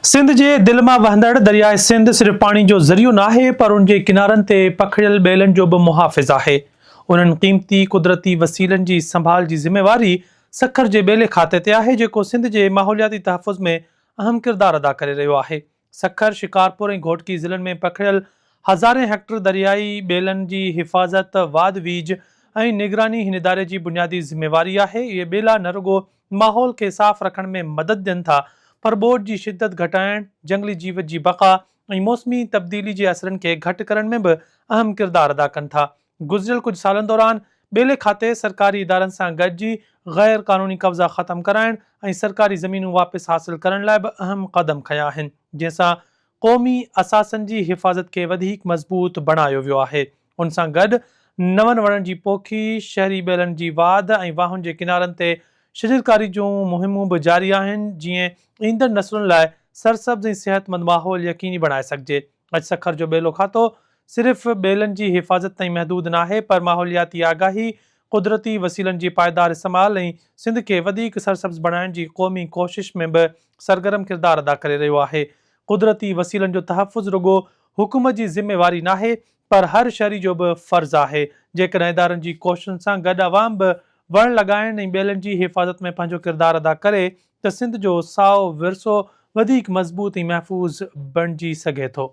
سنڌ جي دل مان وهندڙ درياء سنڌ صرف پاڻي جو ذريعو ناهي پر ان جي ڪنارن تي پکڙيل ٻيلن جو به محافظ آهي. انهن قيمتي قدرتي وسيلن جي سنڀال جي ذميواري سکر جي ٻيلي کاتي تي آهي جيڪو سنڌ جي ماحولياتي تحفظ ۾ اهم ڪردار ادا ڪري رهيو آهي. سکر، شڪارپور ۽ گهوٽڪي ضلعن ۾ پکڙيل هزارين هيڪٽر دريائي ٻيلن جي حفاظت، واڌ ويجهه ۽ نگراني هن اداري جي بنيادي ذميواري آهي. اهي ٻيلا نه رڳو ماحول کي صاف رکڻ ۾ مدد ڏين ٿا پر ٻوڏ جي شدت گهٽائڻ، جهنگلي جيوت جي بقا ۽ موسمي تبديلي جي اثرن کي گهٽ ڪرڻ ۾ به اهم ڪردار ادا ڪن ٿا. گذريل ڪجهه سالن دوران ٻيلي کاتي سرڪاري ادارن سان گڏجي غير قانوني قبضا ختم ڪرائڻ ۽ سرڪاري زمينون واپس حاصل ڪرڻ لاء به اهم قدم کنيا آهن، جنهن سان قومي اثاثن جي حفاظت کي وڌيڪ مضبوط بڻايو ويو آهي. ان سان گڏ نون وڻن جي پوکي، شهري ٻيلن جي واڌ ۽ واهن جي ڪنارن تي شجرڪاري جون مهمون به جاري آهن، جيئن ايندڙ نسلن لاء سرسبز ۽ صحتمند ماحول يقيني بڻائي سگهجي. اڄ سکر جو ٻيلو کاتو صرف ٻيلن جي حفاظت تائين محدود ناهي، پر ماحولياتي آگاهي، قدرتي وسيلن جي پائيدار استعمال ۽ سنڌ کي وڌيڪ سرسبز بڻائڻ جي قومي ڪوشش ۾ به سرگرم ڪردار ادا ڪري رهيو آهي. قدرتي وسيلن جو تحفظ رڳو حڪومت جي ذميواري ناهي، پر هر شهري جو به فرض آهي. جيڪڏهن ادارن جي ڪوششن سان گڏ عوام به وڻ لڳائڻ ۽ ٻيلن جي حفاظت ۾ پنهنجو ڪردار ادا ڪري ته سنڌ جو سائو ورثو وڌيڪ مضبوط ۽ محفوظ بڻجي سگهي ٿو.